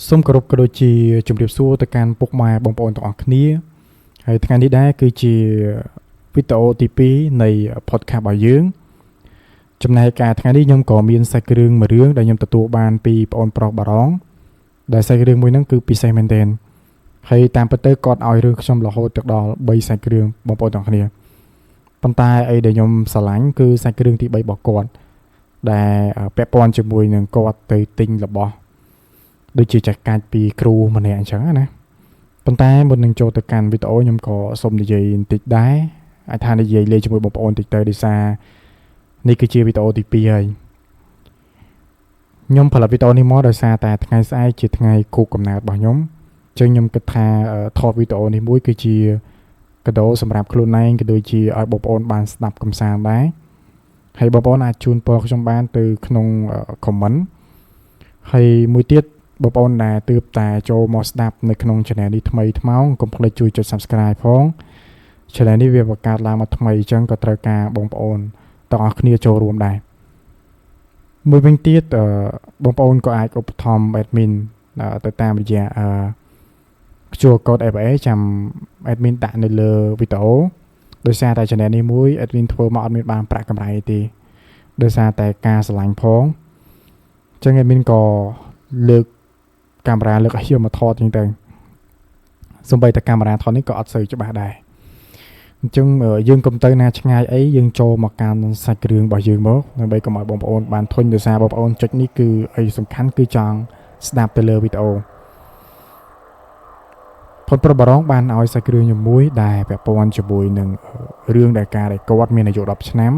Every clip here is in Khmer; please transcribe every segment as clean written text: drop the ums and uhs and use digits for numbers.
សូមគោរពក៏ដូចជាជម្រាបសួរទៅកាន់ពុកម៉ែបងប្អូនទាំងអស់គ្នាហើយថ្ងៃនេះដែរគឺជាវីដេអូទី2នៃ podcast របស់យើងចំណែកការថ្ងៃនេះខ្ញុំក៏មានសាច់រឿងមួយរឿងដែលខ្ញុំទទួលបានពីប្អូនប្រុសបារងដែលសាច់រឿងមួយហ្នឹងគឺពិសេសមែនទែនហើយតាមពិតទៅគាត់ឲ្យរឿងខ្ញុំរហូតទៅដល់3សាច់រឿងបងប្អូនទាំងគ្នាប៉ុន្តែអីដែលខ្ញុំស្រឡាញ់គឺសាច់រឿងទី3របស់គាត់ដែលពាក់ព័ន្ធជាមួយនឹងគាត់ទៅទិញរបស់ដូចជាចាស់កាច់ពីគ្រូម្នាក់អញ្ចឹងណាប៉ុន្តែមុននឹងចូលទៅកាន់វីដេអូខ្ញុំក៏សូមនិយាយបន្តិចដែរអាចថានិយាយលេងជាមួយបងប្អូនតិចទៅដោយសារនេះគឺជាវីដេអូទី2ហើយខ្ញុំផលិតវីដេអូនេះមកដោយសារតែថ្ងៃស្អែកជាថ្ងៃខួបកំណើតរបស់ខ្ញុំអញ្ចឹងខ្ញុំគិតថាថតវីដេអូនេះមួយគឺជាកាដូសម្រាប់ខ្លួនឯងក៏ដូចជាឲ្យបងប្អូនបានស្ដាប់កម្សាន្តដែរហើយបងប្អូនអាចជូនពរខ្ញុំបានទៅក្នុង comment ហើយមួយទៀតបងប្អូនដែលទើបតែចូលមកស្ដាប់នៅក្នុង channel នេះថ្មីថ្មោងកុំភ្លេចជួយចុច Subscribe ផង channel នេះវាបង្កើតឡើងមកថ្មីអញ្ចឹងក៏ត្រូវការបងប្អូនទាំងអស់គ្នាចូលរួមដែរមួយវិញទៀតបងប្អូនក៏អាចឧបត្ថម្ភ admin ទៅតាមរយៈ QR code ABA ចាំ admin ដាក់នៅលើវីដេអូដោយសារតែ channel នេះមួយ admin ធ្វើមកអត់មានបានប្រាក់កម្រៃទេដោយសារតែការស្រឡាញ់ផងអញ្ចឹង admin ក៏លើកកាមេរ៉ាលើកឲ្យយកមកថតអញ្ចឹងទៅសូម្បីតែកាមេរ៉ាថតនេះក៏អត់សូវច្បាស់ដែរអញ្ចឹងយើងកុំទៅណាឆ្ងាយអីយើងចូលមកកាន់សាច់រឿងរបស់យើងមកដើម្បីកុំឲ្យបងប្អូនបានធុញដោយសារបងប្អូនចុចនេះគឺអីសំខាន់គឺចង់ស្ដាប់ទៅលើវីដេអូផុតប្រុសបារងបានឲ្យសាច់រឿងខ្ញុំមួយដែលពាក់ព័ន្ធជាមួយនឹងរឿងដែលការដែលគាត់មានអាយុ10ឆ្នាំ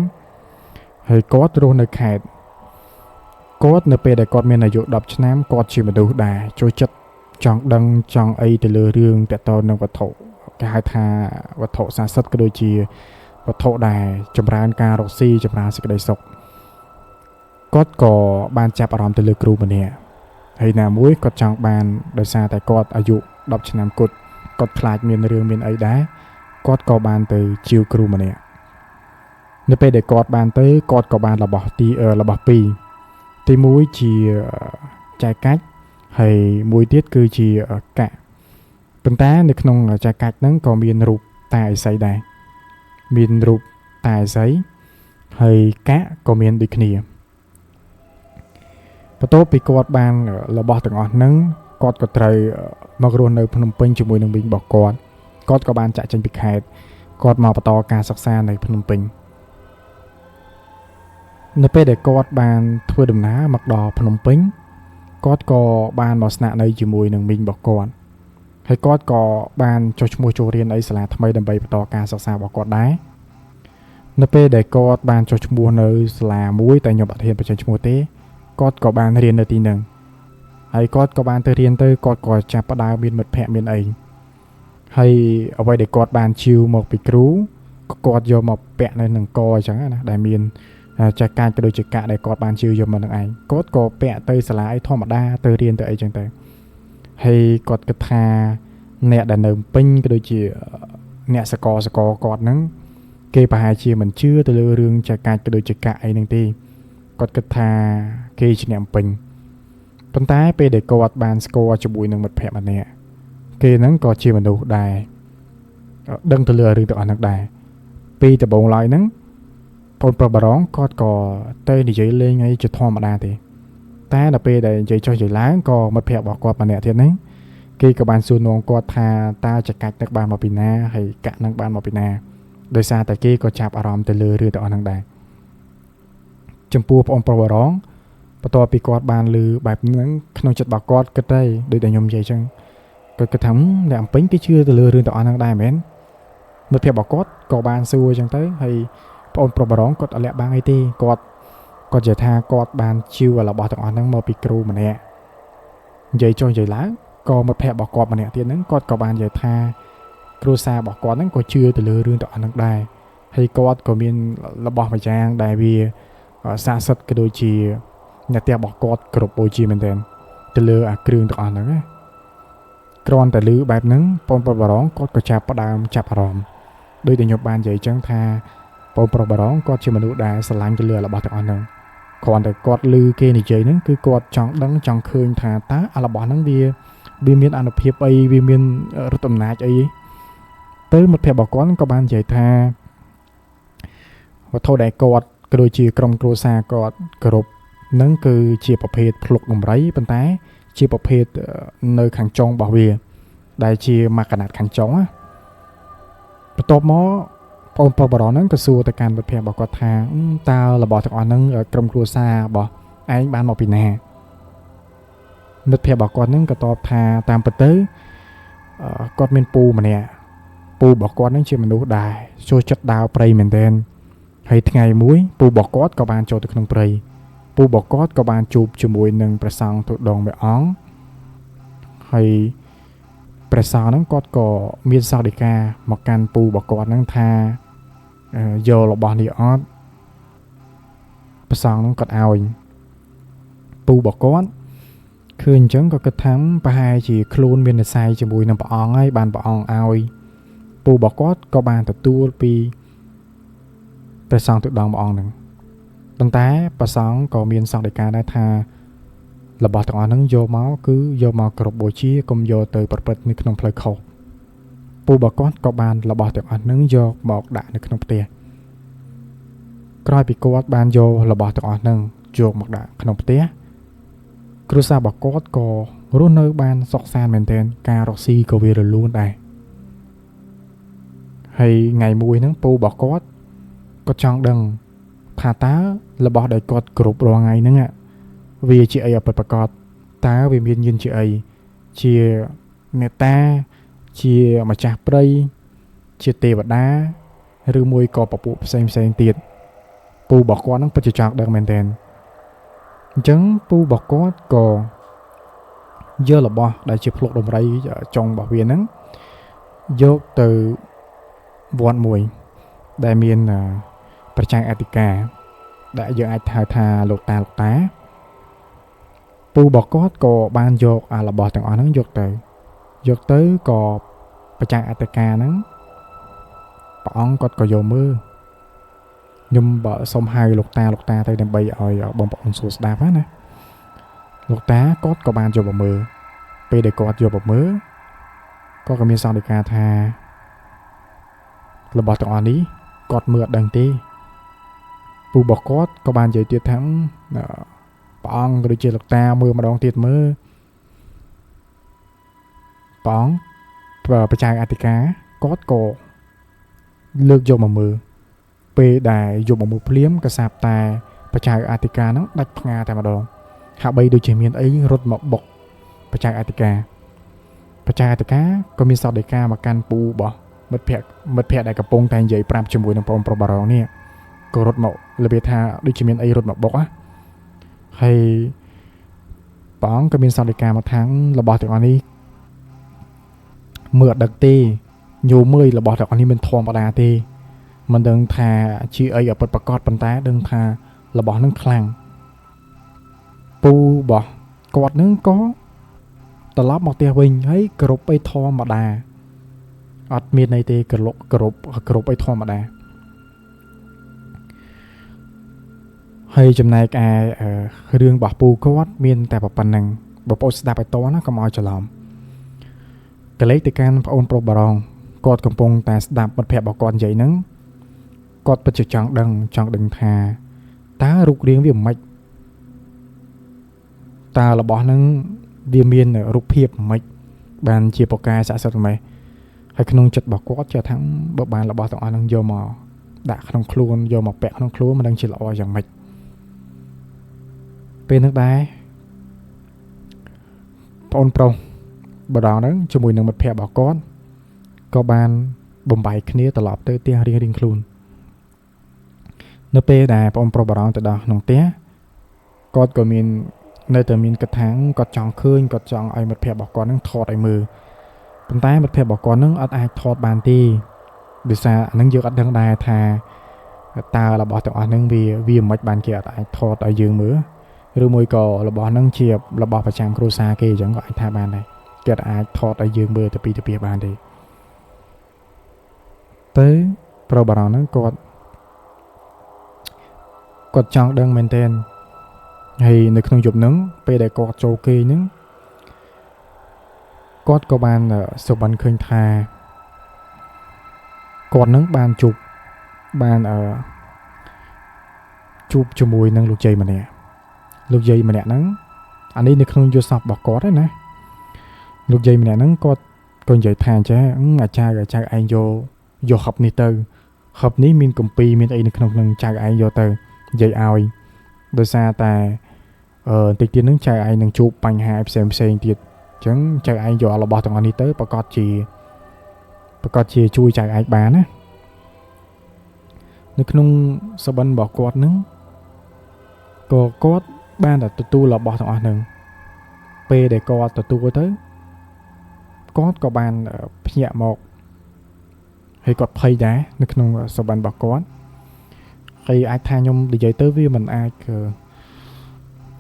ហើយគាត់រស់នៅខេត្តគាត់នៅពេលដែលគាត់មានអាយុ10ឆ្នាំគាត់ជាមនុស្សដែលចូលចិត្តចង់ដឹងចង់អីទៅលើរឿងតាក់ទងនឹងវត្ថុគេហៅថាវត្ថុស័ក្តិសិទ្ធិក៏ដូចជាវត្ថុដែលចម្រើនការរកស៊ីចម្រើនសេចក្តីសុខគាត់ក៏បានចាប់អារម្មណ៍ទៅលើគ្រូម្នាក់ហើយណាមួយគាត់ចង់បានដោយសារតែគាត់អាយុ10ឆ្នាំគត់គាត់ខ្លាចមានរឿងមានអីដែរគាត់ក៏បានទៅជាវគ្រូម្នាក់នៅពេលដែលគាត់បានទៅគាត់ក៏បានរបស់ទីរបស់2ទី1ជាចែកកាច់ហើយមួយទៀតគឺជាកាក់ប៉ុន្តែនៅក្នុងចែកកាច់ហ្នឹងក៏មានរូបតាឥសីដែរមានរូបតាឥសីហើយកាក់ក៏មានដូចគ្នាបន្ទាប់ពីគាត់បានរបស់ទាំងអស់ហ្នឹងគាត់ក៏ត្រូវមករស់នៅភ្នំពេញជាមួយនឹងមីងរបស់គាត់គាត់ក៏បានចាក់ចេញពីខេត្តគាត់មកបន្តការសិក្សានៅភ្នំពេញនៅពេលដែលគាត់បានធ្វើដំណើរមកដល់ភ្នំពេញគាត់ក៏បានមកស្នាក់នៅជាមួយនឹងមីងរបស់គាត់ហើយគាត់ក៏បានចុះឈ្មោះចូលរៀនអីសាលាថ្មីដើម្បីបន្តការសិក្សារបស់គាត់ដែរនៅពេលដែលគាត់បានចុះឈ្មោះនៅសាលាមួយតែខ្ញុំអត់ហ៊ានបញ្ចេញឈ្មោះទេគាត់ក៏បានរៀននៅទីហ្នឹងហើយគាត់ក៏បានទៅរៀនទៅគាត់ក៏ចាប់ផ្ដើមមានមិត្តភ័ក្តិមានអីហើយអ្វីដែលគាត់បានជាវមកពីគ្រូក៏គាត់យកមកពាក់នៅនឹងកអញ្ចឹងណាដែលមានចាស់កាចក៏ដូចជាកាក់ដែលគាត់បានជាវយកមកនឹងឯងគាត់ក៏ពាក់ទៅសាលាអីធម្មតាទៅរៀនទៅអីចឹងទៅហើយគាត់គិតថាអ្នកដែលនៅពេញក៏ដូចជាអ្នកសកលគាត់ហ្នឹងគេប្រហែលជាមិនជឿទៅលើរឿងចាស់កាចក៏ដូចជាកាក់អីហ្នឹងទេគាត់គិតថាគេជាអ្នកពេញប៉ុន្តែពេលដែលគាត់បានស្គាល់ជាមួយនឹងមិត្តភ័ក្តិម្នាក់គេហ្នឹងក៏ជាមនុស្សដែរដឹងទៅលើរឿងទាំងអស់ហ្នឹងដែរពីដំបូងឡើយហ្នឹងបងប្រុសបារងគាត់ក៏ទៅនិយាយលេងអីជាធម្មតាទេតែដល់ពេលដែលនិយាយចុះនិយាយឡើងក៏មិត្តភ័ក្តិរបស់គាត់ម្នាក់ទៀតហ្នឹងគេក៏បានសួរនាំគាត់ថាតើចកាច់នឹងបានមកពីណាហើយកាក់នឹងបានមកពីណាដោយសារតែគេក៏ចាប់អារម្មណ៍ទៅលើរឿងទាំងអស់ហ្នឹងដែរចំពោះបងប្រុសបារងបន្ទាប់ពីគាត់បានឮបែបហ្នឹងក្នុងចិត្តរបស់គាត់គិតទៅដូចតែខ្ញុំនិយាយចឹងគាត់គិតថាអ្នកអំពេញគេជឿទៅលើរឿងទាំងអស់ហ្នឹងដែរមែនមិត្តភ័ក្តិរបស់គាត់ក៏បានសួរចឹងទៅហើយបងប្រុសបារងគាត់អត់លាក់បាំងអីទេគាត់និយាយថាគាត់បានជឿរបស់ទាំងអស់ហ្នឹងមកពីគ្រូម្នាក់និយាយចុះនិយាយឡើងក៏មិត្តភ័ក្តិរបស់គាត់ម្នាក់ទៀតហ្នឹងគាត់ក៏បាននិយាយថាគ្រួសាររបស់គាត់ហ្នឹងក៏ជឿទៅលើរឿងទាំងអស់ហ្នឹងដែរហើយគាត់ក៏មានរបស់មួយយ៉ាងដែលវាស័ក្តិសិទ្ធិក៏ដូចជាអ្នកផ្ទះរបស់គាត់គ្រប់បូជាមែនទែនទៅលើអាគ្រឿងទាំងអស់ហ្នឹងណាគ្រាន់តែឮបែបហ្នឹងបងប្រុសបារងគាត់ក៏ចាប់ផ្ដើមចាប់អារម្មណ៍ដោយតែខ្ញុំបាននិយាយចឹងថាបងប្រុសបារងគាត់ជាមនុស្សដែលស្រឡាញ់ទៅលើរបស់ទាំងអស់ហ្នឹង គ្រាន់តែគាត់ឮគេនិយាយហ្នឹងគឺគាត់ចង់ដឹងចង់ឃើញថាតើអារបស់ហ្នឹងវាមានអានុភាពអីវាមានឫទ្ធិអំណាចអីទៅមិត្តភក្តិរបស់គាត់ក៏បាននិយាយថាវត្ថុដែលគាត់ក៏ដូចជាក្រុមគ្រួសារគាត់គោរពហ្នឹងគឺជាប្រភេទភ្លុកដំរីប៉ុន្តែជាប្រភេទនៅខាងចុងរបស់វាដែលជាមួយកណាត់ខាងចុងណាបន្ទាប់មកបងប្រុសបរោះហ្នឹងក៏សួរទៅកាន់មិត្តភក្តិរបស់គាត់ថាតើរបស់ទាំងអស់ហ្នឹងក្រុមគ្រួសាររបស់ឯងបានមកពីណាមិត្តភក្តិរបស់គាត់ហ្នឹងក៏តបថាតាមពិតទៅគាត់មានពូម្នាក់ពូរបស់គាត់ហ្នឹងជាមនុស្សដែលចូលចិត្តដើរព្រៃមែនទែនហើយថ្ងៃមួយពូរបស់គាត់ក៏បានចូលទៅក្នុងព្រៃពូរបស់គាត់ក៏បានជួបជាមួយនឹងព្រះសង្ឃទុដងមួយអង្គហើយព្រះសង្ឃហ្នឹងគាត់ក៏មានសក្តិកាមកកាន់ពូរបស់គាត់ហ្នឹងថាយករបស់នេះអត់ព្រះសង្ឃហ្នឹងគាត់ឲ្យពូរបស់គាត់ឃើញអញ្ចឹងក៏គិតថាប្រហែលជាខ្លួនមាននិស័យជាមួយនឹងព្រះអង្គហើយបានព្រះអង្គឲ្យពូរបស់គាត់ក៏បានទទួលពីព្រះសង្ឃទុដងព្រះអង្គហ្នឹងប៉ុន្តែព្រះសង្ឃក៏មានសក្តិកាដែរថារបស់ទាំងអស់ហ្នឹងយកមកគឺយកមកគោរពបូជាកុំយកទៅប្រព្រឹត្តនៅក្នុងផ្លូវខុសពូរបស់គាត់ក៏បានរបស់ទាំងអស់ហ្នឹងយកមកដាក់នៅក្នុងផ្ទះក្រោយពីគាត់បានយករបស់ទាំងអស់ហ្នឹងយកមកដាក់ក្នុងផ្ទះគ្រួសាររបស់គាត់ក៏រស់នៅបានសុខសាន្តមែនទែនការរកស៊ីក៏វារលូនដែរហើយថ្ងៃមួយហ្នឹងពូរបស់គាត់ក៏ចង់ដឹងថាតើរបស់ដែលគាត់គ្រប់រាល់ថ្ងៃហ្នឹងវាជាអីអពិតប្រាកដតើវាមានញាណជាអីជាមេត្តាជាម្ចាស់ព្រៃជាទេវតាឬមួយក៏ពពួកផ្សេងផ្សេងទៀតពូរបស់គាត់ហ្នឹងពិតជាចង់ដឹងមែនទែនអញ្ចឹងពូរបស់គាត់ក៏យករបស់ដែលជាភ្លុកដំរីចុងរបស់វាហ្នឹងយកទៅវត្តមួយដែលមានព្រះចៅអធិការដែលយើងអាចហៅថាលោកតាលោកតាពូរបស់គាត់ក៏បានយកអារបស់ទាំងអស់ហ្នឹងយកទៅក៏ព្រះចៅអធិការហ្នឹងព្រះអង្គគាត់ក៏យកមើលខ្ញុំបើសុំហៅលោកតាលោកតាទៅដើម្បីឲ្យបងប្អូនសួរស្ដាប់ណាលោកតាគាត់ក៏បានយកមកមើលពេលដែលគាត់យកមកមើលគាត់ក៏មានសន្និដ្ឋានថារបស់ទាំងអស់នេះគាត់មើលអត់ដឹងទេពូរបស់គាត់ក៏បាននិយាយទៀតថាព្រះអង្គក៏ដូចជាលោកតាមើលម្ដងទៀតមើលព្រះអង្គព្រះចៅអធិការគាត់ក៏លើកយកមកមើលពេលដែលយកមកមើលភ្លាមក៏សាបតែព្រះចៅអធិការហ្នឹងដាច់ផ្ងាតែម្ដងហាក់បីដូចជាមានអីរត់មកបុកព្រះចៅអធិការព្រះចៅអធិការក៏មានសក្តិកាមកកាន់ពូរបស់មិត្តភក្តិដែលកំពុងតែនិយាយប្រាប់ជាមួយនឹងបងប្រុសបារងនេះក៏រត់មករបៀបថាដូចជាមានអីរត់មកបុកណាហើយព្រះអង្គក៏មានសន្តិកាមកថារបស់ទាំងអស់នេះមើលអត់ដឹកទេញោមមើលរបស់ទាំងអស់នេះមិនធម្មតាទេមិនដឹងថាជាអីអពិតប្រាកដប៉ុន្តែដឹងថារបស់នឹងខ្លាំងពូរបស់គាត់នឹងក៏ត្រឡប់មកផ្ទះវិញហើយគោរពអីធម្មតាអត់មានអីទេគោរពអីធម្មតាហើយចំណែកឯរឿងរបស់ពូគាត់មានតែប៉ុណ្្នឹងបងប្អូនស្ដាប់ឲ្យតណាកុំឲ្យច្រឡំកលេចទៅកាន់ប្អូនប្រុសបារងគាត់កំពុងតែស្ដាប់មិត្តភក្តិរបស់គាត់និយាយហ្នឹងគាត់ពិតជាចង់ដឹងថាតើរូបរាងវាមិនតើរបស់ហ្នឹងវាមានរូបភាពមិនបានជាប្រកែស័ក្តិសិទ្ធិម៉េះហើយក្នុងចិត្តរបស់គាត់ចេះថាបើបានរបស់ទាំងអស់ហ្នឹងយកមកដាក់ក្នុងខ្លួនយកមកពាក់ក្នុងខ្លួនមិនដឹងជាល្អយ៉ាងម៉េចពេលហ្នឹងដែរប្អូនប្រុសបដងហ្នឹងជាមួយនឹងមិត្តភក្តិរបស់គាត់ក៏បានបំបែកគ្នាត្រឡប់ទៅផ្ទះរៀងៗខ្លួននៅពេលដែលប្អូនប្រុសបដងទៅដល់ក្នុងផ្ទះគាត់ក៏មាននៅតែមានគិតថាគាត់ចង់ឃើញគាត់ចង់ឲ្យមិត្តភក្តិរបស់គាត់ហ្នឹងថតឲ្យមើលប៉ុន្តែមិត្តភក្តិរបស់គាត់ហ្នឹងអត់អាចថតបានទេដោយសារអាហ្នឹងយើងអត់ដឹងដែរថាតើរបស់ទាំងអស់ហ្នឹងវាមិនបានគេអត់អាចថតឲ្យយើងមើលឬមួយក៏របស់ហ្នឹងជារបស់ប្រចាំគ្រួសារគេអញ្ចឹងក៏អាចថាបានដែរគេអត់អាចថតឲ្យយើងមើលទៅពីបានទេទៅប្រុសបារងហ្នឹងគាត់ គាត់ចង់ដឹងមែនទែន ហើយនៅក្នុងយប់ហ្នឹងពេលដែលគាត់ចូលគេងហ្នឹងគាត់ក៏បានសុបិនឃើញថាគាត់នឹងបានជួបបានជួបជាមួយនឹងលោកយាយម្នាក់លោកយាយម្នាក់ហ្នឹងអានេះនៅក្នុងយល់សពរបស់គាត់ឯណាលោកយាយម្នាក់ហ្នឹងគាត់ក៏និយាយថាចេះអាចារ្យឯងយកហឹបនេះទៅហឹបនេះមានកម្ពីមានអីនៅក្នុងនឹងចៅឯងយកទៅនិយាយឲ្យដោយសារតែបន្តិចទៀតហ្នឹងចៅឯងនឹងជួបបញ្ហាផ្សេងផ្សេងទៀតអញ្ចឹងចៅឯងយករបស់ទាំងអស់នេះទៅប្រកាសជាជួយចៅឯងបានណានៅក្នុងសបិនរបស់គាត់ហ្នឹងក៏គាត់បានតែទទួលរបស់ទាំងអស់ហ្នឹងពេលដែលគាត់ទទួលទៅគាត់ក៏បានភ្ញាក់មកហើយគាត់ភ័យដែរនៅក្នុងសបិនរបស់គាត់ហើយអាចថាខ្ញុំនិយាយទៅវាមិនអាច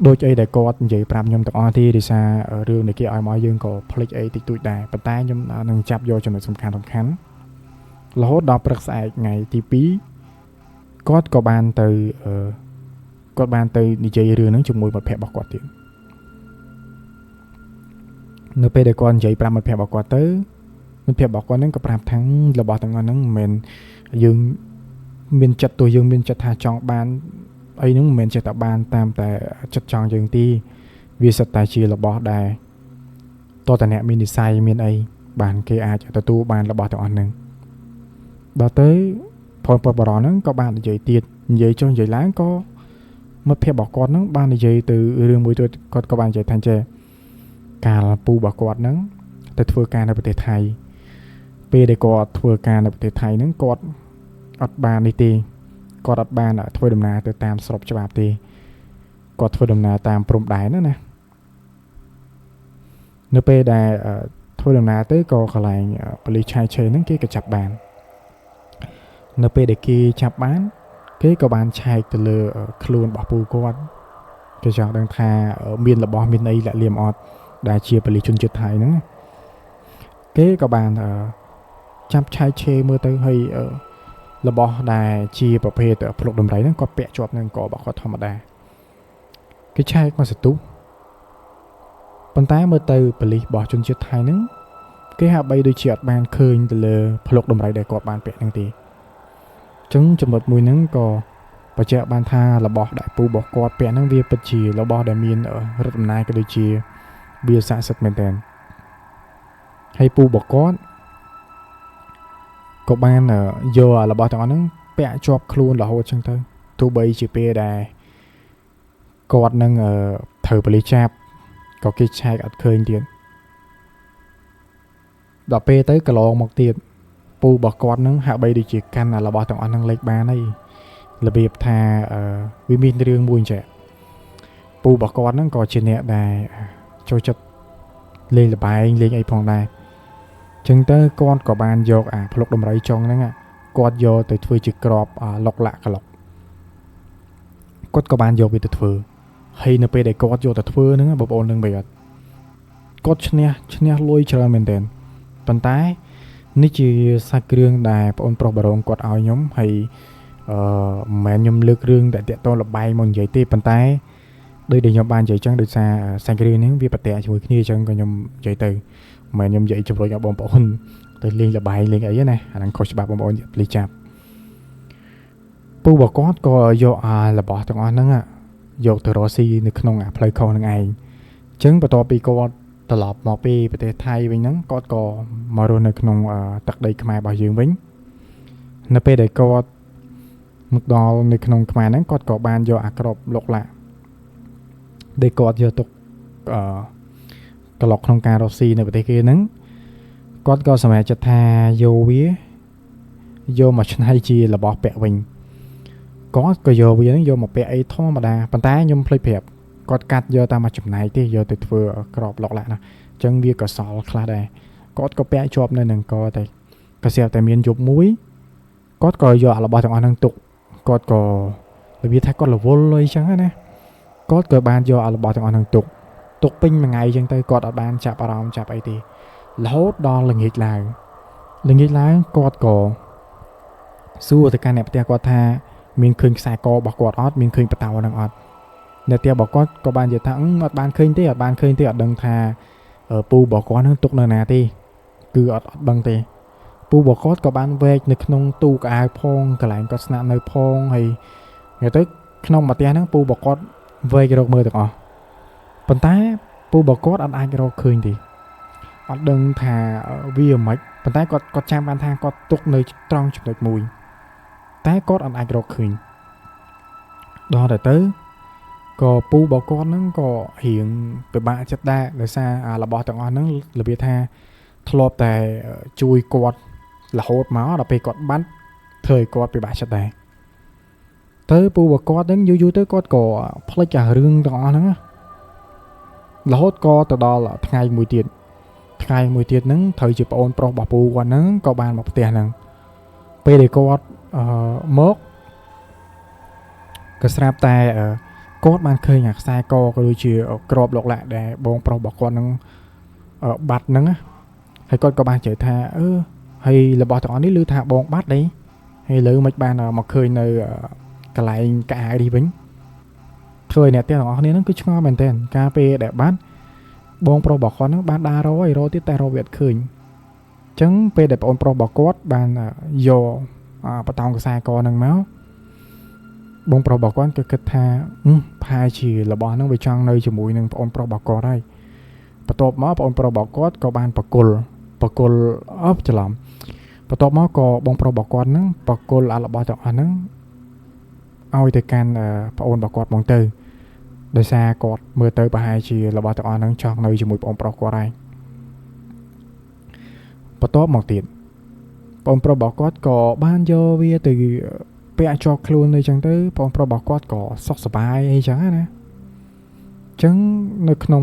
ដូចអីដែលគាត់និយាយប្រាប់ខ្ញុំទាំងអស់ទេដោយសាររឿងដែលគេឲ្យមកយើងក៏ភ្លេចអីតិចតួចដែរប៉ុន្តែខ្ញុំនឹងចាប់យកចំណុចសំខាន់រហូតដល់ព្រឹកស្អែកថ្ងៃទី2គាត់ក៏បានទៅគាត់បានទៅនិយាយរឿងហ្នឹងជាមួយមិត្តភក្តិរបស់គាត់ទៀតនៅពេលដែលគាត់និយាយប្រាប់មិត្តភក្តិរបស់គាត់ទៅមិត្តភក្តិរបស់គាត់ហ្នឹងក៏ប្រាប់ថារបស់ទាំងអស់ហ្នឹងមិនមែនយើងមានចិត្តទោះយើងមានចិត្តថាចង់បានអីហ្នឹងមិនមែនចេះតែបានតាមតែចិត្តចង់យើងទីវាសិតតែជារបស់ដែលតើតអ្នកមាននិស័យមានអីបានគេអាចទទួលបានរបស់ទាំងអស់ហ្នឹងដល់ទៅផលបរោះហ្នឹងក៏បាននិយាយទៀតនិយាយចុះនិយាយឡើងក៏មិត្តភក្តិរបស់គាត់ហ្នឹងបាននិយាយទៅរឿងមួយទៀតគាត់ក៏បាននិយាយថាចេះកាលពូរបស់គាត់ហ្នឹងទៅធ្វើការនៅប្រទេសថៃពេលដែលគាត់ធ្វើការនៅប្រទេសថៃហ្នឹងគាត់អត់បាននេះទេគាត់អត់បានធ្វើដំណើរទៅតាមស្របច្បាប់ទេគាត់ធ្វើដំណើរតាមព្រំដែនណានៅពេលដែលធ្វើដំណើរទៅក៏កន្លែងប៉ូលីសឆៃឆេហ្នឹងគេក៏ចាប់បាននៅពេលដែលគេចាប់បានគេក៏បានឆែកទៅលើខ្លួនរបស់ពូគាត់គេចង់ដឹងថាមានរបស់មានអីលាក់លៀមអត់ដែលជាប៉ូលីសជនជាតិថៃហ្នឹងគេក៏បានចាប់ឆែកឆេមើលទៅហើយរបស់ដែលជាប្រភេទភ្លុកដំរីហ្នឹងគាត់ពាក់ជាប់នឹងករបស់គាត់ធម្មតាគេឆែកមកសន្ទុះប៉ុន្តែមើលទៅប៉ូលីសរបស់ជនជាតិថៃហ្នឹងគេហាក់បីដូចជាអត់បានឃើញទៅលើភ្លុកដំរីដែលគាត់បានពាក់ហ្នឹងទេអញ្ចឹងចំណុចមួយហ្នឹងក៏បញ្ជាក់បានថារបស់ដែលពូរបស់គាត់ពាក់ហ្នឹងវាពិតជារបស់ដែលមានឫទ្ធិអំណាចក៏ដូចជាវាស័ក្តិសិទ្ធិមែនទែនហើយពូរបស់គាត់ក៏បានយករបស់ទាំងអស់ហ្នឹងពាក់ជាប់ខ្លួនរហូតចឹងទៅទោះបីជាពេលដែលគាត់នឹងត្រូវប៉ូលីសចាប់ក៏គេឆែកអត់ឃើញទៀតដល់ពេលទៅកន្លងមកទៀតពូរបស់គាត់ហ្នឹងហាក់បីដូចជាកាន់របស់ទាំងអស់ហ្នឹងលេខបានហើយរបៀបថាវាមានរឿងមួយអញ្ចឹងពូរបស់គាត់ហ្នឹងក៏ជាអ្នកដែលចូលចិត្តលេងល្បែងលេងអីផងដែរចឹងទៅគាត់ក៏បានយកអាភ្លុកដំរីចុងហ្នឹងគាត់យកទៅធ្វើជាក្របលុកលាក់ក្លុកគាត់ក៏បានយកវាទៅធ្វើហើយនៅពេលដែលគាត់យកទៅធ្វើហ្នឹងបងប្អូននឹងបីអត់គាត់ឈ្នះលុយច្រើនមែនទែនប៉ុន្តែនេះជាសាច់គ្រឿងដែលបងប្អូនប្រុសបារងគាត់ឲ្យខ្ញុំហើយមិនមែនខ្ញុំលើករឿងតែតាក់ទងល្បែងមកនិយាយទេប៉ុន្តែដូចដែលខ្ញុំបាននិយាយចឹងដោយសារសាច់រឿងហ្នឹងវាប្រតិជាមួយគ្នាចឹងក៏ខ្ញុំនិយាយទៅមិនមែនខ្ញុំនិយាយជំរុញឲ្យបងប្អូនទៅលេងល្បែងលេងអីណាអាហ្នឹងខុសច្បាប់បងប្អូនលីចាប់ពូរបស់គាត់ក៏យកអារបស់ទាំងអស់ហ្នឹងយកទៅរកស៊ីនៅក្នុងអាផ្លូវខុសហ្នឹងឯងអញ្ចឹងបន្ទាប់ពីគាត់ត្រឡប់មកពីប្រទេសថៃវិញហ្នឹងគាត់ក៏មករស់នៅក្នុងទឹកដីខ្មែររបស់យើងវិញនៅពេលដែលគាត់មកដល់នៅក្នុងខ្មែរហ្នឹងគាត់ក៏បានយកអាក្របលុកឡាក់ដែលគាត់យកទុកក្លុកក្នុងការរកស៊ីនៅប្រទេសគេហ្នឹងគាត់ក៏សម្រេចចិត្តថាយកវាយកមកច្នៃជារបស់ពាក់វិញគាត់ក៏យកវាហ្នឹងយកមកពាក់អីធម្មតាប៉ុន្តែខ្ញុំភ្លេចប្រាប់គាត់កាត់យកតាមមួយចំណែកទេយកទៅធ្វើក្របលុកឡាក់ណាអញ្ចឹងវាក៏សល់ខ្លះដែរគាត់ក៏ពាក់ជាប់នៅនឹងកតែក៏ស្រាប់តែមានយប់មួយគាត់ក៏យករបស់ទាំងអស់ហ្នឹងទុកគាត់ក៏របៀបថាគាត់រវល់អីចឹងណាគាត់ក៏បានយករបស់ទាំងអស់ហ្នឹងទុកពេញមួយថ្ងៃចឹងទៅគាត់អត់បានចាប់អារម្មណ៍ចាប់អីទេរហូតដល់ល្ងាចឡើងគាត់ក៏សួរទៅកាន់អ្នកផ្ទះគាត់ថាមានឃើញខ្សែករបស់គាត់អត់មានឃើញបតោហ្នឹងអត់ អ្នកផ្ទះរបស់គាត់ក៏បាននិយាយថាអត់បានឃើញទេអត់បានឃើញទេអត់ដឹងថាពូរបស់គាត់នឹងទុកនៅណាទេគឺអត់ដឹងទេពូរបស់គាត់ក៏បានវែកនៅក្នុងទូកៅអៅផងកន្លែងគាត់ស្នាក់នៅផងហើយនិយាយទៅក្នុងមួយផ្ទះហ្នឹងពូរបស់គាត់វែករកមើលទាំងអស់ប៉ុន្តែពូរបស់គាត់អត់អាចរកឃើញទេអត់ដឹងថាវាមិនប៉ុន្តែគាត់ចាំបានថាគាត់ទុកនៅត្រង់ចំណុចមួយតែគាត់អត់អាចរកឃើញដល់តែទៅក៏ពូរបស់គាត់ហ្នឹងក៏រៀងពិបាកចិត្តដែរដោយសារអារបស់ទាំងអស់ហ្នឹងរបៀបថាធ្លាប់តែជួយគាត់រហូតមកដល់ពេលគាត់បាត់ធ្វើឲ្យគាត់ពិបាកចិត្តដែរទៅពូរបស់គាត់ហ្នឹងយូរៗទៅគាត់ក៏ភ្លេចអារឿងទាំងអស់ហ្នឹងរហូតក៏ទៅដល់ថ្ងៃមួយទៀតថ្ងៃមួយទៀតហ្នឹងត្រូវជាប្អូនប្រុសរបស់ពូគាត់ហ្នឹងក៏បានមកផ្ទះហ្នឹងពេលដែលគាត់មកក៏ស្រាប់តែគាត់បានឃើញអាខ្សែកក៏ដូចជាក្របលោកឡាក់ដែលបងប្រុសរបស់គាត់ហ្នឹងបាត់ហ្នឹងហើយគាត់ក៏បាននិយាយថាហើយរបស់ទាំងអស់នេះឮថាបងបាត់ទេហើយលើមិនបានមកឃើញនៅកន្លែងកៅអៅនេះវិញធ្វើឲ្យអ្នកទាំងអស់គ្នាហ្នឹងគឺឆ្ងល់មែនទែនកាលពេលដែលបាត់បងប្រុសរបស់គាត់ហ្នឹងបានដើររកហើយរកទៀតតែរកវាអត់ឃើញអញ្ចឹងពេលដែលបងប្រុសរបស់គាត់បានយកបតោងខ្សែកហ្នឹងមកបងប្រុសរបស់គាត់ក៏គិតថាប្រហែលជារបស់ហ្នឹងវាចង់នៅជាមួយនឹងបងប្រុសរបស់គាត់ហើយបន្ទាប់មកបងប្រុសរបស់គាត់ក៏បានបកគលអបច្រឡំបន្ទាប់មកក៏បងប្រុសរបស់គាត់ហ្នឹងបកគលអារបស់ទាំងអស់ហ្នឹងឲ្យទៅកាន់ប្អូនរបស់គាត់ហ្មងទៅដោយសារគាត់មើលទៅប្រហែលជារបស់ទាំងអស់ហ្នឹងចង់នៅជាមួយបងប្រុសគាត់ហើយបន្ទាប់មកទៀតបងប្រុសរបស់គាត់ក៏បានយកវាទៅពាក់ជាប់ខ្លួនអីចឹងទៅបងប្រុសរបស់គាត់ក៏សុខសប្បាយអីចឹងណាអញ្ចឹងនៅក្នុង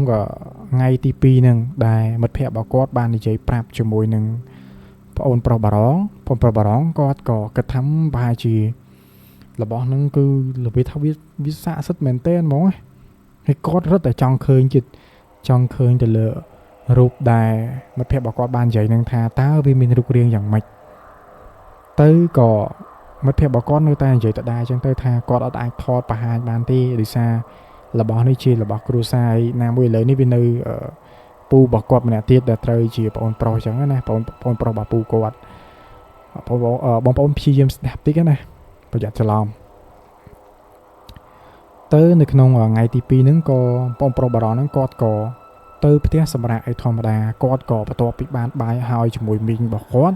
ថ្ងៃទី2ហ្នឹងដែលមិត្តភ័ក្តិរបស់គាត់បាននិយាយប្រាប់ជាមួយនឹងប្អូនប្រុសបារងបងប្រុសបារងគាត់ក៏គិតថាប្រហែលជារបស់ហ្នឹងគឺរបៀបថាវាស័ក្តិសិទ្ធិមែនទែនហ្មងហើយគាត់រត់តែចង់ឃើញចិត្តចង់ឃើញទៅលើរូបដែលមិត្តភ័ក្តិរបស់គាត់បាននិយាយនឹងថាតើវាមានរូបរាងយ៉ាងម៉េចទៅក៏មិត្តភ័ក្តិរបស់គាត់នៅតែនិយាយដដែលអញ្ចឹងទៅថាគាត់អត់អាចថតបង្ហាញបានទេដោយសាររបស់នេះជារបស់គ្រួសារឯណាមួយឥឡូវនេះវានៅពូរបស់គាត់ម្នាក់ទៀតដែលត្រូវជាប្អូនប្រុសអញ្ចឹងណាប្អូនប្រុសរបស់ពូគាត់បងប្អូនព្យាយាមស្ដាប់តិចណាប្រយ័ត្នច្រឡំទៅនៅក្នុងថ្ងៃទី2ហ្នឹងក៏បងប្រុសបារងហ្នឹងគាត់ក៏ទៅផ្ទះសម្រាប់ឲ្យធម្មតាគាត់ក៏បន្ទាប់ពីបានបាយហើយជាមួយមីងរបស់គាត់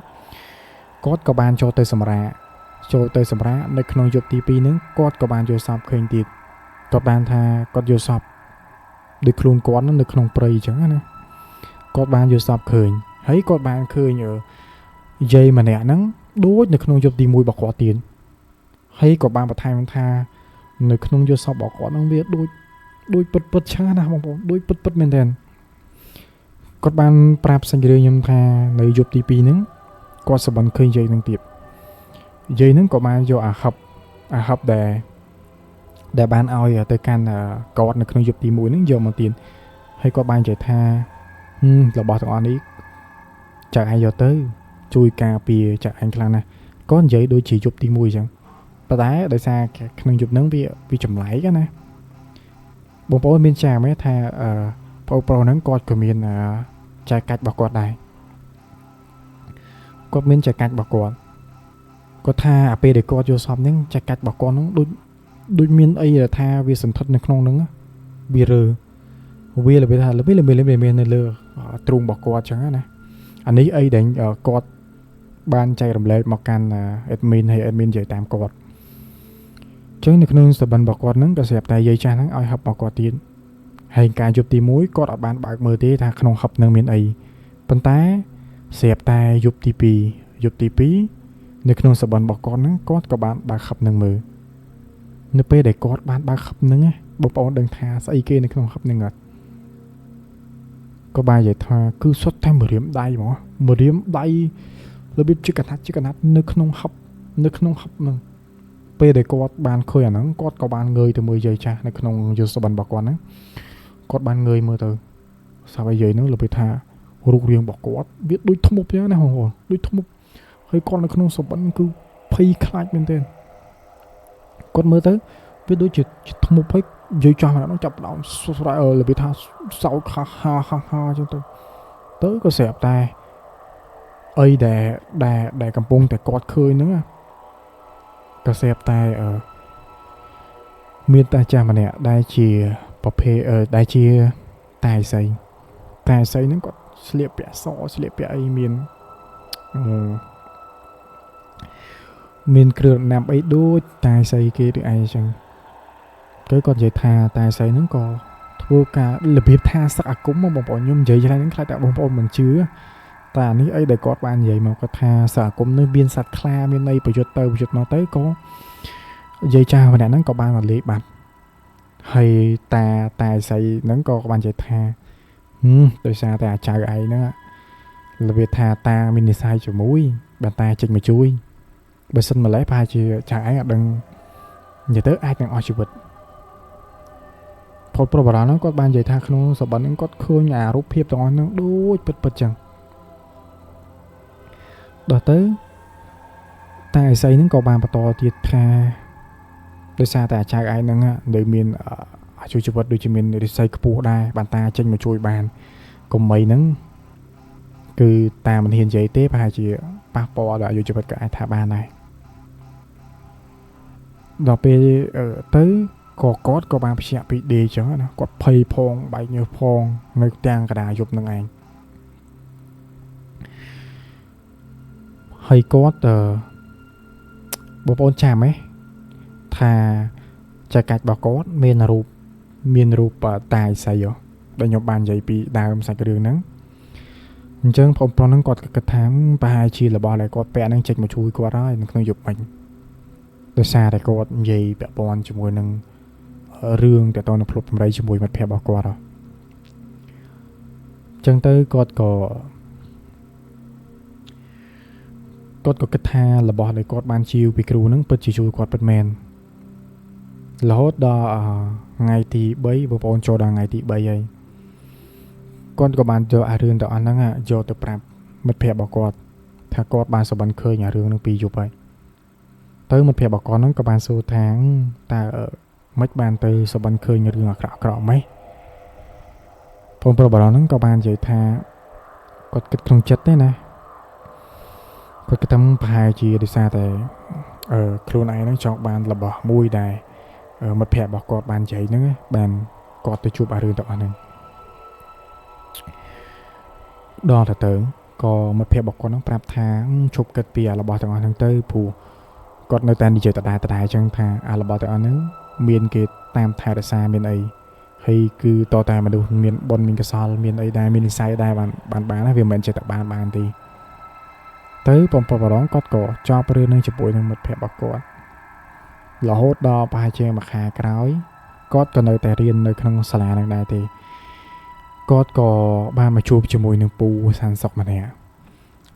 គាត់ក៏បានចូលទៅសម្រាប់នៅក្នុងយប់ទី2ហ្នឹងគាត់ក៏បានយល់សប្តិឃើញទៀតគាត់បានថាគាត់យល់សប្តិដូចខ្លួនគាត់នៅក្នុងព្រៃអញ្ចឹងណាគាត់បានយល់សប្តិឃើញហើយគាត់បានឃើញយាយម្នាក់ហ្នឹងដូចនៅក្នុងយប់ទី1របស់គាត់ទៀតហើយក៏បានបន្ថែមថានៅក្នុងយល់សប្តិរបស់គាត់ហ្នឹងវាដូចពិតឆាណាស់បងប្អូនដូចពិតមែនទែនគាត់បានប្រាប់សាច់រឿងខ្ញុំថានៅយប់ទី2ហ្នឹងគាត់សប្បុនឃើញយាយហ្នឹងទៀតយាយហ្នឹងក៏បានយកអាហឹបដែលបានឲ្យទៅកាន់គាត់នៅក្នុងយប់ទី1ហ្នឹងយកមកទៀតហើយគាត់បាននិយាយថារបស់ទាំងអស់នេះចាក់ឯងយកទៅជួយការពារចាក់ឯងខ្លាំងណាស់គាត់និយាយដូចជាយប់ទី1អញ្ចឹងប៉ុន្តែដោយសារក្នុងយប់ហ្នឹងវាចម្លែកណាបងប្អូនមានចាំទេថាប្អូនប្រុសហ្នឹងគាត់ក៏មានចែកកាច់របស់គាត់ដែរគាត់មានចែកកាច់របស់គាត់គាត់ថាអាពេលដែលគាត់យល់សពហ្នឹងចែកកាច់របស់គាត់ហ្នឹងដូចមានអីដែលថាវាសន្ធិដ្ឋនៅក្នុងហ្នឹងវារើវារបៀបថាល្មីនៅលើទ្រូងរបស់គាត់អញ្ចឹងណាអានេះអីដែលគាត់បានចែករំលែកមកកាន់ admin ហើយ admin និយាយតាមគាត់អញ្ចឹងនៅក្នុងសបិនរបស់គាត់ហ្នឹងក៏ស្រាប់តែយាយចាស់ហ្នឹងឲ្យហឹបរបស់គាត់ទៀតហើយការយប់ទី1គាត់អត់បានបើកមើលទេថាក្នុងហឹបហ្នឹងមានអីប៉ុន្តែស្រាប់តែយប់ទី2យប់ទី2នៅក្នុងសបិនរបស់គាត់ហ្នឹងគាត់ក៏បានបើកហឹបហ្នឹងមើលនៅពេលដែលគាត់បានបើកហឹបហ្នឹងបងប្អូនដឹងថាស្អីគេនៅក្នុងហឹបហ្នឹងអត់ក៏បាននិយាយថាគឺសុទ្ធតែម្រាមដៃហ្មងម្រាមដៃរបៀបជាកណាត់នៅក្នុងហឹបហ្នឹងពេលដែលគាត់បានឃើញអាហ្នឹងគាត់ក៏បានងើយទៅមើលយាយចាស់នៅក្នុងយល់សបិនរបស់គាត់ហ្នឹងគាត់បានងើយមើលទៅស្រាប់តែយាយហ្នឹងរបៀបថារូបរាងរបស់គាត់វាដូចធ្មប់ចឹងណាបងប្អូនដូចធ្មប់ហើយគាត់នៅក្នុងសបិនគឺភ័យខ្លាចមែនទែនគាត់មើលទៅវាដូចជាធ្មប់ហើយ យាយចាស់ម្នាក់ហ្នឹងចាប់ផ្ដើមស្រែករបៀបថាសោកហាហាហាហាអញ្ចឹងទៅទៅក៏ស្រាប់តែអីដែលដែលដែលកំពុងតែគាត់ឃើញហ្នឹងក៏ស្រាប់តែមានតាចាស់ម្នាក់ដែលជាប្រភេទដែលជាតាឥសីតាឥសីហ្នឹងគាត់ស្លៀកពាក់សស្លៀកពាក់អីមានមានគ្រឿងណាំអីដូចតាឥសីគេឬអីអញ្ចឹងគេគាត់និយាយថាតាឥសីហ្នឹងក៏ធ្វើការរបៀបថាសឹកអាគមបងប្អូនខ្ញុំនិយាយច្រើនហ្នឹងខ្លាចតែបងប្អូនមិនជឿតែអានេះអីដែលគាត់បាននិយាយមកគាត់ថាសឹកអាគមនេះមានសត្វខ្លាមានអីប្រយុទ្ធទៅប្រយុទ្ធមកទៅក៏និយាយចាស់ម្នាក់ហ្នឹងក៏បានរលាយបាត់ហើយតាតាឥសីហ្នឹងក៏បាននិយាយថាដោយសារតែអាចៅឯងហ្នឹងរបៀបថាតាមាននិស័យជាមួយបានតាចេញមកជួយបើសិនម្លេះប្រហែលជាចៅឯងអត់ដឹងនិយាយទៅអាចនឹងអស់ជីវិតផលប្រុសបារាំងហ្នឹងគាត់បាននិយាយថាក្នុងសបិនហ្នឹងគាត់ឃើញអារូបភាពទាំងអស់ហ្នឹងដូចពិតពិតចឹងដល់ទៅតាឥសីហ្នឹងក៏បានបន្តទៀតថាដោយសារតែអាចៅឯងហ្នឹងនៅមានអាយុជីវិតដូចជាមានរិស័យខ្ពស់ដែរបានតាចេញមកជួយបានកុំមីហ្នឹងគឺតាមិនហ៊ាននិយាយទេប្រហែលជាប៉ះពាល់ដល់អាយុជីវិតក៏អាចថាបានដែរដល់ពេលទៅក៏គាត់ក៏បានភ្ញាក់ពីដេកចឹងណាគាត់ភ័យផងបែកញើសផងនៅទាំងកណ្ដាលយប់នឹងឯងហើយគាត់បងប្អូនចាំទេថាចែកកាច់របស់គាត់មានរូបតាឥសីដែលខ្ញុំបាននិយាយពីដើមសាច់រឿងហ្នឹងអញ្ចឹងបងប្រុសហ្នឹងគាត់គិតថាប្រហែលជារបស់ដែលគាត់ពាក់ហ្នឹងចេញមកជួយគាត់ហើយនៅក្នុងយប់មិញដោយសារតែគាត់និយាយពាក់ព័ន្ធជាមួយនឹងរឿងតទៅនឹងផ្លុតដំរីជាមួយមិត្តភ័ក្តិរបស់គាត់ហ៎អញ្ចឹងទៅគាត់ក៏គិតថារបស់ដែលគាត់បានជាវពីគ្រូហ្នឹងពិតជាជួយគាត់ពិតមែនរហូតដល់ថ្ងៃទី3បងប្អូនចូលដល់ថ្ងៃទី3ហើយគាត់ក៏បានយកអារឿងទាំងអស់ហ្នឹងយកទៅប្រាប់មិត្តភ័ក្តិរបស់គាត់ថាគាត់បានសប្បុរសឃើញអារឿងហ្នឹងពីយប់ហើយទៅមិត្តភ័ក្តិរបស់គាត់ហ្នឹងក៏បានសួរថាតើមិនបានទៅសប្បុរសឃើញរឿងអាក្រក់អាក្រក់ម៉េចបងប្រុសបារម្ភហ្នឹងក៏បាននិយាយថាគាត់គិតក្នុងចិត្តទេណាគាត់គិតថាប្រហែលជាដោយសារតែខ្លួនឯងហ្នឹងចង់បានរបស់មួយដែលមិត្តភ័ក្តិរបស់គាត់បាននិយាយហ្នឹងបានគាត់ទៅជួបអារឿងទាំងអស់ហ្នឹងដល់ទៅក៏មិត្តភ័ក្តិរបស់គាត់ហ្នឹងប្រាប់ថាឈប់គិតពីអារបស់ទាំងអស់ហ្នឹងទៅព្រោះគាត់នៅតែនិយាយដដែលៗអញ្ចឹងថាអារបស់ទាំងអស់ហ្នឹងមានគេតាមថែរក្សាមានអីហើយគឺតតែមនុស្សមានបុណ្យមានកុសលមានអីដែរមាននិស័យដែរបានបានណាវាមិនមែនចេះតែបានទេទៅបងប្រុសបារងគាត់ក៏ចប់រឿងនឹងជាមួយនឹងមិត្តភ័ក្តិរបស់គាត់រហូតដល់ប្រហែលជាមួយខែក្រោយគាត់ក៏នៅតែរៀននៅក្នុងសាលានឹងដែរទេគាត់ក៏បានមកជួបជាមួយនឹងពូសានសុកម្នាក់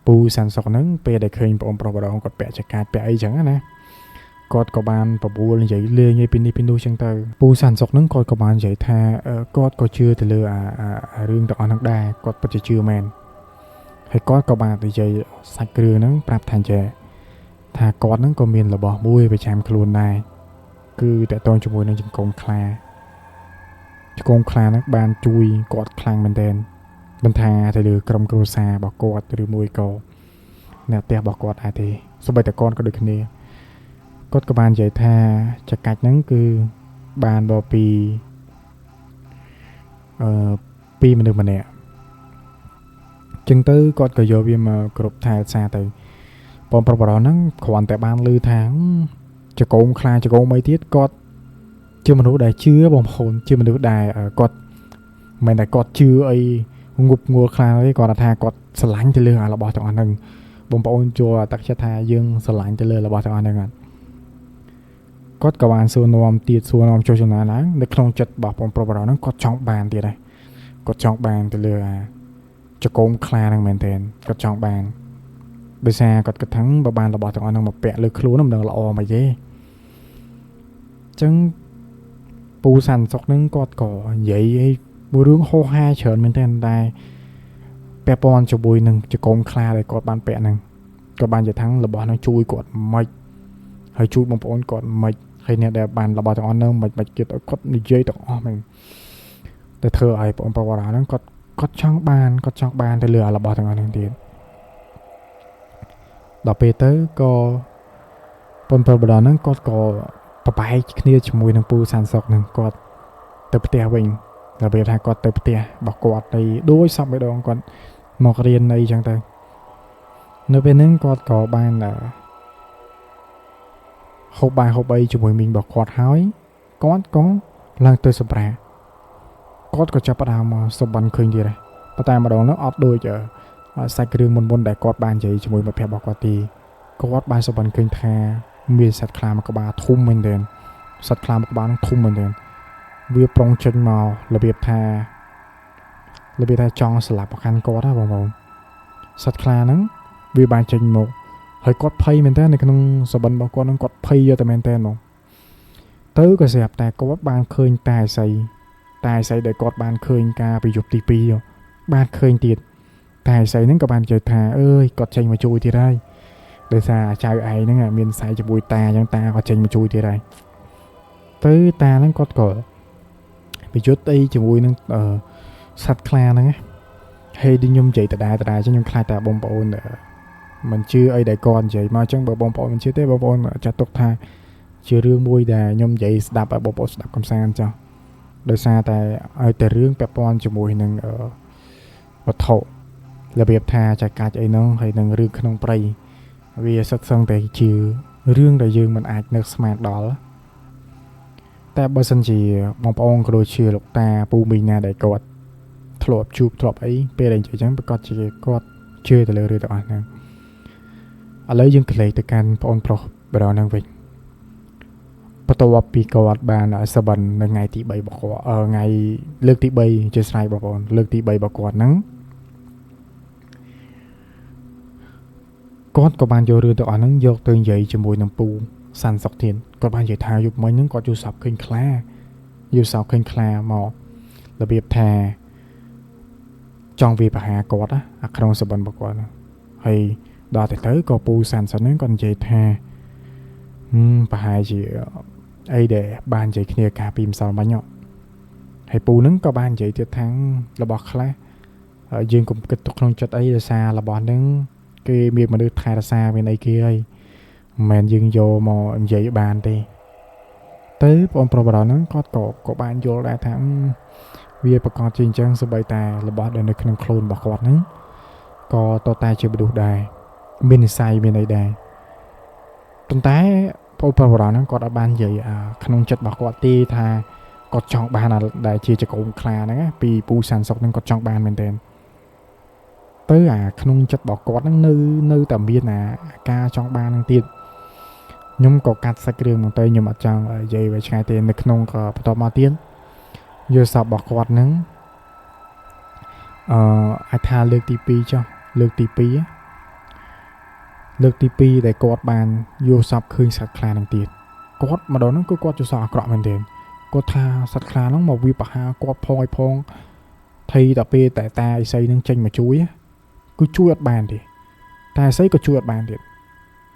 ពូសានសុកហ្នឹងពេលដែលឃើញបងប្រុសបារងគាត់ពាក់ចកាចពាក់អីចឹងណាគាត់ក៏បានបបួលនិយាយលេងឯពីនេះពីនោះចឹងទៅពូសានសុកហ្នឹងគាត់ក៏បាននិយាយថាគាត់ក៏ជឿទៅលើអារឿងទាំងអស់ហ្នឹងដែរគាត់ពិតជាជឿមែនហើយគាត់ក៏បាននិយាយសាច់គ្រឿងហ្នឹងប្រាប់ថាចេះថាគាត់ហ្នឹងក៏មានរបស់មួយប្រចាំខ្លួនដែរគឺតកតងជាមួយនឹងចង្គង់ខ្លាចង្គង់ខ្លាហ្នឹងបានជួយគាត់ខ្លាំងមែនទែនមិនថាទៅលើក្រុមគ្រួសាររបស់គាត់ឬមួយក៏អ្នកផ្ទះរបស់គាត់ដែរទេសូម្បីតែគាត់ក៏ដូចគ្នាគាត់ក៏បាននិយាយថាចកាច់ហ្នឹងគឺបានមកពីពីមនុស្សម្នាក់ចឹងទៅគាត់ក៏យកវាមកគ្រប់ថែរក្សាទៅបងប្រុសបរិសហ្នឹងគ្រាន់តែបានឮថាចកោមខ្លាចកោមអីទៀតគាត់ជាមនុស្សដែលជឿបងប្អូនជាមនុស្សដែលគាត់មិនតែគាត់ជឿអីងប់ងួលខ្លាទេគាត់ថាគាត់ស្រឡាញ់ទៅលើអារបស់ទាំងអស់ហ្នឹងបងប្អូនជួទឹកចិត្តថាយើងស្រឡាញ់ទៅលើរបស់ទាំងអស់ហ្នឹងគាត់ក៏បានសួរនាំទៀតសួរនាំចុះចំណានឡើងនៅក្នុងចិត្តរបស់បងប្រុសបរិសហ្នឹងគាត់ចង់បានទៀតដែរគាត់ចង់បានទៅលើអាចកោមខ្លាហ្នឹងមែនទែនគាត់ចង់បានដោយសារគាត់គិតថាបើបានរបស់ទាំងអស់ហ្នឹងមកពាក់លើខ្លួនមិនដឹងល្អមិនទេអញ្ចឹងពូសានសុកហ្នឹងគាត់ក៏និយាយអីមួយរឿងហោហាច្រើនមែនទែនតែពាក់ព័ន្ធជាមួយនឹងចកោមខ្លាដែលគាត់បានពាក់ហ្នឹងគាត់បាននិយាយថារបស់ហ្នឹងជួយគាត់មិនហើយជួយបងប្អូនគាត់មិន ហើយអ្នកដែលបានរបស់ទាំងអស់ហ្នឹងមិនបាច់គិតឲ្យគាត់និយាយទាំងអស់មែនតែធ្វើឲ្យបងប្អូនហ្នឹងគាត់ចង់បានគាត់ចង់បានទៅលើរបស់ទាំងអស់ហ្នឹងទៀតដល់ពេលទៅក៏បងប្អូនហ្នឹងគាត់ក៏ប្របែកគ្នាជាមួយនឹងពូសានសុកហ្នឹងគាត់ទៅផ្ទះវិញដល់ពេលថាគាត់ទៅផ្ទះរបស់គាត់ទៅដូចសពម្ដងគាត់មករៀនអីចឹងទៅនៅពេលហ្នឹងគាត់ក៏បានហូបបាយហូបអីជាមួយមីងរបស់គាត់ហើយគាត់ក៏ឡើងទៅសម្រាកគាត់ក៏ចាប់ផ្ដើមមកសុបិនឃើញទៀតដែរប៉ុន្តែម្ដងនោះអត់ដូចសាច់រឿងមុនៗដែលគាត់បាននិយាយជាមួយមិត្តភក្តិរបស់គាត់ទីគាត់បានសុបិនឃើញថាមានសត្វខ្លាមួយក្បាលធំមែនទែនសត្វខ្លាមួយក្បាលនោះធំមែនទែនវាប្រុងចេញមករបៀបថាចង់ស្លាប់ប្រកាន់គាត់ណាបងប្អូនសត្វខ្លាហ្នឹងវាបានចេញមកហើយគាត់ភ័យមែនតើនៅក្នុងសបិនរបស់គាត់ហ្នឹងគាត់ភ័យយកតែមែនតើហ្មងទៅក៏ស្រាប់តែគាត់បានឃើញតែសីដែលគាត់បានឃើញកាលពីយប់ទី2បានឃើញទៀតតែសីហ្នឹងក៏បាននិយាយថាអើយគាត់ចេញមកជួយទៀតហើយដោយសារចៅឯងហ្នឹងមានសែជាមួយតាអញ្ចឹងតាក៏ចេញមកជួយទៀតហើយទៅតាហ្នឹងគាត់ក៏ប្រយុទ្ធអីជាមួយនឹងសត្វខ្លាហ្នឹងណាហើយខ្ញុំនិយាយដដែលអញ្ចឹងខ្ញុំខ្លាចតែបងប្អូនមិនជឿអីដែលគាត់និយាយមកអញ្ចឹងបើបងប្អូនមិនជឿទេបងប្អូនចាត់ទុកថាជារឿងមួយដែលខ្ញុំនិយាយស្ដាប់ឲ្យបងប្អូនស្ដាប់កំសាន្តចុះដោយសារតែឲ្យតែរឿងពាក់ព័ន្ធជាមួយនឹងវត្ថុរបៀបថាចកាច់អីហ្នឹងហើយនឹងរឿងក្នុងព្រៃវាសិតសឹងតែជារឿងដែលយើងមិនអាចនឹកស្មានដល់តែបើសិនជាបងប្អូនក៏ដូចជាលោកតាពូមីងណាដែលគាត់ធ្លាប់ជួបធ្លាប់អីពេលដែលនិយាយអញ្ចឹងប្រកាសជាគាត់ជឿទៅលើរឿងទាំងអស់ហ្នឹងឥឡូវយើងក្លែកទៅកាន់ប្អូនប្រុសបរោះហ្នឹងវិញបន្ទាប់ពីគាត់បានសបិននៅថ្ងៃទី3របស់គាត់ថ្ងៃលើកទី3ជាស្រ័យបងប្អូនលើកទី3របស់គាត់ហ្នឹងគាត់ក៏បានយករឿងទាំងអស់ហ្នឹងយកទៅនិយាយជាមួយនឹងពូសាន់សុកធានគាត់បាននិយាយថាយប់មិញហ្នឹងគាត់យល់សប្តិឃើញខ្លាយល់សប្តិឃើញខ្លាមករបៀបថាចង់វាប្រហារគាត់ណាក្នុងសបិនរបស់គាត់ហើយដល់ទៅក៏ពូសាន់សុកហ្នឹងគាត់និយាយថាប្រហែលជាអីដែលបាននិយាយគ្នាកាលពីម្សិលមិញហើយពូហ្នឹងក៏បាននិយាយទៀតថារបស់ខ្លះយើងកុំគិតទុកក្នុងចិត្តអីដោយសាររបស់ហ្នឹងគេមានមនុស្សថែរក្សាមានអីគេហើយមិនមែនយើងយកមកនិយាយបានទេទៅបងប្រុសបរោះហ្នឹងគាត់ក៏បានយល់ដែរថាវាប្រកាសជាអញ្ចឹងសូម្បីតែរបស់ដែលនៅក្នុងខ្លួនរបស់គាត់ហ្នឹងក៏តតែជាមនុស្សដែរមាននិស័យមានអីដែរប៉ុន្តែបងប្រុសបរោះហ្នឹងគាត់អត់បាននិយាយក្នុងចិត្តរបស់គាត់ទេថាគាត់ចង់បានដែលជាចកោមខ្លាហ្នឹងណាពីពូសានសុកហ្នឹងគាត់ចង់បានមែនទែនទៅអាក្នុងចិត្តរបស់គាត់ហ្នឹងនៅតែមានអាការចង់បានហ្នឹងទៀតខ្ញុំក៏កាត់សាច់រឿងមកទៅខ្ញុំអត់ចង់និយាយໄວឆ្ងាយទេនៅក្នុងក៏បន្តមកទៀតយល់សពរបស់គាត់ហ្នឹងអាចថាលើកទី2ចុះលើកទី2ដែលគាត់បានយល់សពឃើញសត្វខ្លាហ្នឹងទៀតគាត់ម្ដងហ្នឹងគឺគាត់យល់សពអាក្រក់មែនទេគាត់ថាសត្វខ្លាហ្នឹងមកវាប្រហារគាត់ផងឲ្យផងថៃដល់ពេលតែតាអីសីហ្នឹងចេញមកជួយគឺជួយអត់បានទេតែអីសីក៏ជួយអត់បានទៀត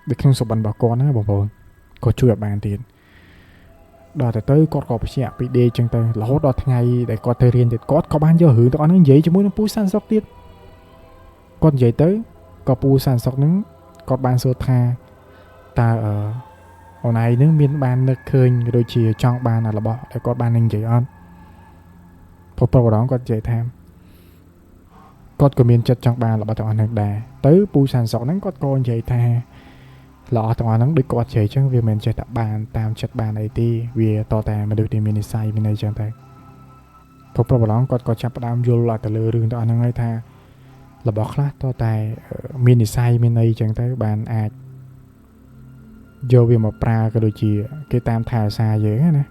ដូចក្នុងសុបិនរបស់គាត់ណាបងប្អូនក៏ជួយអត់បានទៀតដល់ទៅគាត់ក៏ព្យាពីដេកចឹងទៅរហូតដល់ថ្ងៃដែលគាត់ទៅរៀនទៀតគាត់ក៏បានយករឿងទាំងអស់ហ្នឹងនិយាយជាមួយនឹងពូសានសុកទៀតគាត់និយាយទៅក៏ពូសានសុកហ្នឹងគាត់បានសួរថាតើអូនឯងហ្នឹងមានបាននឹកឃើញដូចជាចង់បានរបស់ដែលគាត់បាននឹងនិយាយអត់ព្រោះប្រុសម្ដងគាត់និយាយថាគាត់ក៏មានចិត្តចង់បានរបស់ទាំងអស់ហ្នឹងដែរទៅពូសានសុកហ្នឹងគាត់ក៏និយាយថាល្អទាំងអស់ហ្នឹងដូចគាត់និយាយចឹងវាមិនចេះតែបានតាមចិត្តបានអីទេវាតតែមនុស្សដែលមាននិស័យមានអីចឹងទៅព្រោះប្រុសម្ដងគាត់ក៏ចាប់ផ្ដើមយល់ទៅលើរឿងទាំងអស់ហ្នឹងហើយថារបស់ខ្លះតតែមាននិស័យមានអីចឹងទៅបានអាចយកវាមកប្រើក៏ដូចជាគេតាមថែរក្សាយើងណា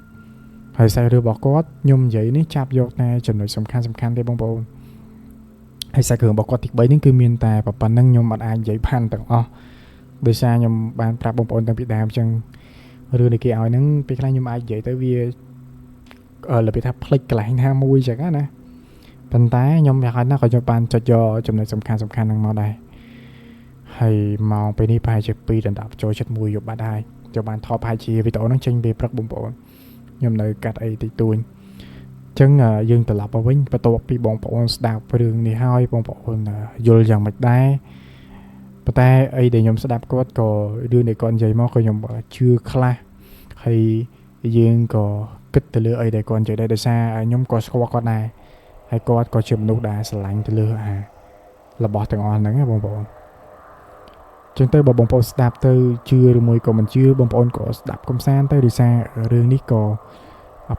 ហើយសាច់រឿងរបស់គាត់ខ្ញុំនិយាយនេះចាប់យកតែចំណុចសំខាន់ទេបងប្អូនហើយសាច់រឿងរបស់គាត់ទី3នេះគឺមានតែប៉ុណ្្នឹងខ្ញុំអត់អាចនិយាយបានទាំងអស់ដោយសារខ្ញុំបានប្រាប់បងប្អូនតាំងពីដើមអញ្ចឹងរឿងដែលគេឲ្យហ្នឹងពេលខ្លះខ្ញុំអាចនិយាយទៅវារបៀបថាផ្លិចកន្លែងណាមួយអញ្ចឹងណាប៉ុន្តែខ្ញុំយ៉ាងហោចណាស់ក៏ខ្ញុំបានចុចយកចំណុចសំខាន់ហ្នឹងមកដែរហើយម៉ោងពេលនេះប្រហែលជា2:10ចូលចិត្ត1យប់បាត់ហើយ ចូលបានថតប្រហែលជាវីដេអូហ្នឹងចេញពេលព្រឹកបងប្អូនខ្ញុំនៅកាត់អីតិចតួចអញ្ចឹងយើងត្រឡប់មកវិញបន្ទាប់ពីបងប្អូនស្ដាប់រឿងនេះហើយបងប្អូនយល់យ៉ាងម៉េចដែរប៉ុន្តែអីដែលខ្ញុំស្ដាប់គាត់ក៏រឿងដែលគាត់និយាយមកក៏ខ្ញុំជឿខ្លះហើយយើងក៏គិតទៅលើអីដែលគាត់និយាយដែរដោយសារខ្ញុំក៏ស្គាល់គាត់ដែរហើយគាត់ក៏ជាមនុស្សដែលស្រឡាញ់ទៅលើអារបស់ទាំងអស់ហ្នឹងណាបងប្អូនចឹងទៅបើបងប្អូនស្ដាប់ទៅជឿឬមួយក៏មិនជឿបងប្អូនក៏ស្ដាប់កំសាន្តទៅដោយសាររឿងនេះក៏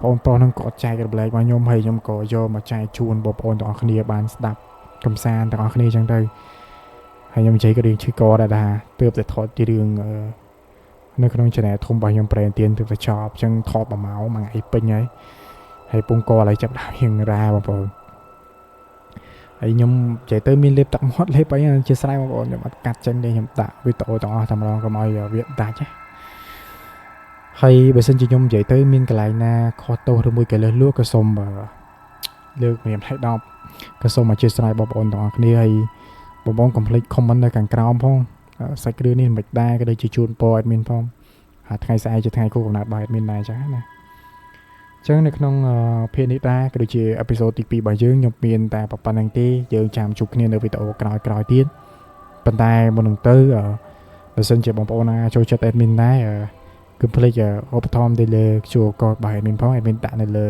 បងប្រុសហ្នឹងក៏ចែករំលែកមកខ្ញុំហើយខ្ញុំក៏យកមកចែកជូនបងប្អូនទាំងអស់គ្នាបានស្ដាប់កំសាន្តទាំងអស់គ្នាចឹងទៅហើយខ្ញុំនិយាយក៏រឿងឈឺកដែរថាទើបតែថតជារឿងនៅក្នុង channel ធំរបស់ខ្ញុំប្រែទៀនទើបតែចប់ចឹងថត1ម៉ោងមួយថ្ងៃពេញហើយហើយពងកឥឡូវចាប់ដើមរៀងរ៉ាបងប្អូនហើយខ្ញុំនិយាយទៅមានលេបទឹកមាត់លេបអីជាស្រ័យបងប្អូនខ្ញុំអត់កាត់ចឹងទេខ្ញុំដាក់វីដេអូទាំងអស់តែម្ដងកុំឲ្យវាដាច់ណាហើយបើសិនជាខ្ញុំនិយាយទៅមានកន្លែងណាខុសទោសឬមួយក៏លើសលួក៏សូមលើកម្រាមដៃ10ក៏សូមអធិស្ឋានបងប្អូនទាំងអស់គ្នាហើយបងប្អូនកុំភ្លេច comment នៅខាងក្រោមផងសាច់រឿងនេះមិនដែរក៏ដូចជាជូនពរ admin ផងហើយថ្ងៃស្អែកជាថ្ងៃគូកំណត់របស់ admin ដែរចឹងណាចឹងនៅក្នុងភាគនេះដែរក៏ដូចជា episode ទី2របស់យើងខ្ញុំមានតែប៉ុណ្្នឹងទេយើងចាំជួបគ្នានៅវីដេអូក្រោយៗទៀតប៉ុន្តែមុននឹងទៅបើសិនជាបងប្អូនណាចូលចិត្ត admin ដែរកុំភ្លេចឧបត្ថម្ភទៅលើ QR code របស់ admin ផង admin ដាក់នៅលើ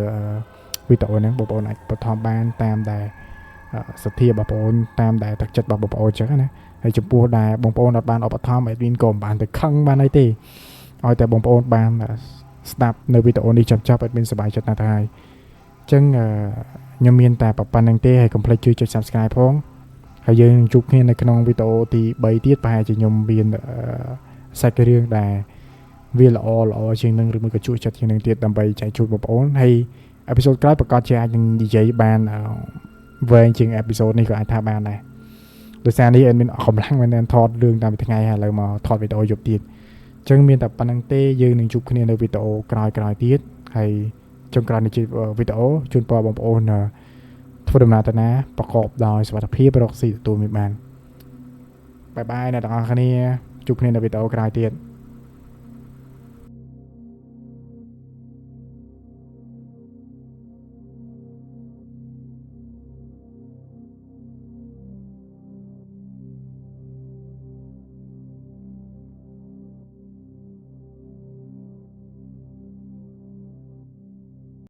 វីដេអូហ្នឹងបងប្អូនអាចឧបត្ថម្ភបានតាមដែលសទ្ធារបស់បងប្អូនតាមដែលទឹកចិត្តរបស់បងប្អូនចឹងណាហើយចំពោះដែលបងប្អូនអត់បានឧបត្ថម្ភ admin ក៏មិនបានទៅខឹងបានអីទេឲ្យតែបងប្អូនបានស្ដាប់នៅវីដេអូនេះចប់ៗ admin សប្បាយចិត្តណាស់ទៅហើយអញ្ចឹងខ្ញុំមានតែប៉ុណ្្នឹងទេហើយកុំភ្លេចជួយចុច Subscribe ផងហើយយើងជួបគ្នានៅក្នុងវីដេអូទី3ទៀតប្រហែលជាខ្ញុំមានសាច់រឿងដែលវាល្អល្អជាងនឹងឬមួយក៏ជួយចិត្តជាងនឹងទៀតដើម្បីចែកជូនបងប្អូនហើយ episode ក្រោយប្រកាសជាអាចនឹងនិយាយបានវែងជាង episode នេះក៏អាចថាបានដែរដោយសារនេះ admin អស់កម្លាំងមែនទែនថតរឿងតាមពីថ្ងៃហើយឥឡូវមកថតវីដេអូយប់ទៀតអញ្ចឹងមានតែប៉ុណ្្នឹងទេយើងនឹងជួបគ្នានៅវីដេអូក្រោយៗទៀតហើយចុងក្រោយនេះជាវីដេអូជូនពរបងប្អូនធ្វើដំណើរទៅណាប្រកបដោយសុវត្ថិភាពរកស៊ីទទួលមានបាន bye bye អ្នកទាំងអស់គ្នាជួបគ្នានៅវីដេអូក្រោយទៀត។